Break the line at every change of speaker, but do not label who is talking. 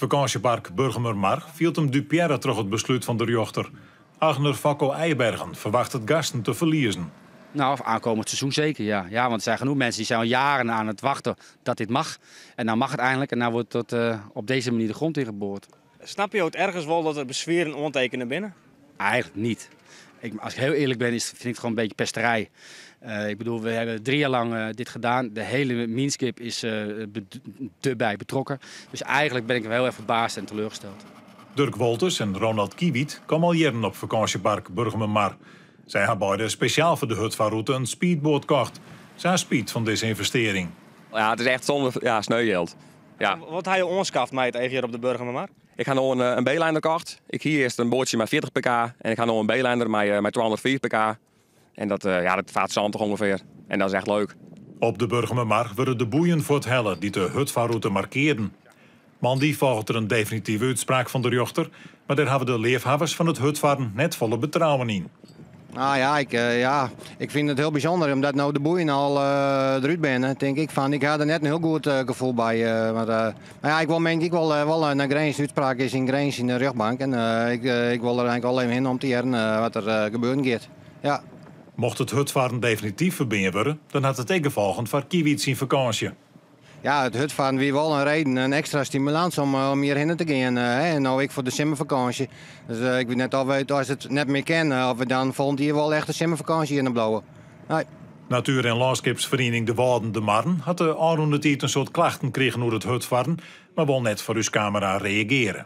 Fakânsjepark Burgumermar fielt him dupearre troch it beslút fan de rjochter. Eigner Fokko Eibergen ferwachtet gasten te ferliezen.
Nou, aankomend seizoen zeker, ja. Ja, want er zijn genoeg mensen die zijn al jaren aan het wachten dat dit mag. En nou mag het eindelijk en nou wordt dat op deze manier de grond ingeboord.
Snap je het ergens wel dat er beswieren oantekene binne?
Eigenlijk niet. Als ik heel eerlijk ben, vind ik het gewoon een beetje pesterij. Ik bedoel, we hebben 3 jaar lang dit gedaan. De hele mienskip is erbij betrokken. Dus eigenlijk ben ik wel heel erg verbaasd en teleurgesteld.
Dirk Wolters en Ronald Kiewiet komen al jaren op vakantiepark Burgumermar. Zij hebben beide speciaal voor de hurdfarroute een speedboot kocht. Zij spijt van deze investering.
Ja, het is echt zonde, ja, sneugeld. Ja.
Wat heb je oanskaft met het hier op de Burgumermar?
Ik ga nog een B-liner kocht. Ik hier eerst een bootje met 40 pk en ik ga nog een B-liner met 204 pk. En dat vaart 70 ongeveer. En dat is echt leuk.
Op de Burgumermar worden de boeien voor het helle die de hurdfarroute markeerden. Moandei volgt er een definitieve uitspraak van de rjochter, maar daar hebben de leefhavers van het hurdvaren net volle betrouwen in.
Nou ja, ik vind het heel bijzonder omdat nou de boeien al eruit zijn. Denk ik van, ik had er net een heel goed gevoel bij. Maar ja, ik wil denk ik wel naar Grins. De uitspraak is in Grins in de rjochtbank. En ik wil er eigenlijk al even in om te horen wat er gebeuren gaat. Ja.
Mocht het hurdvaren definitief verbinden worden, dan had het ook gevolgen voor Kiewiet zijn vakantie.
Ja, het hurdvaren wie wel een reden, een extra stimulans om hierheen te gaan. Hè. En nou ik voor de simmervakantie. Dus ik weet net of we, als het net meer kennen, of we dan volgend jaar wel echt de simmervakantie in de blauwe. Nee.
Natuur- en landschapsvereniging De Wâlden de Marren had de ôfrûne tiid in soad klachten krigen oer it hurdfarren, mar wol net foar ús kamera reagearje.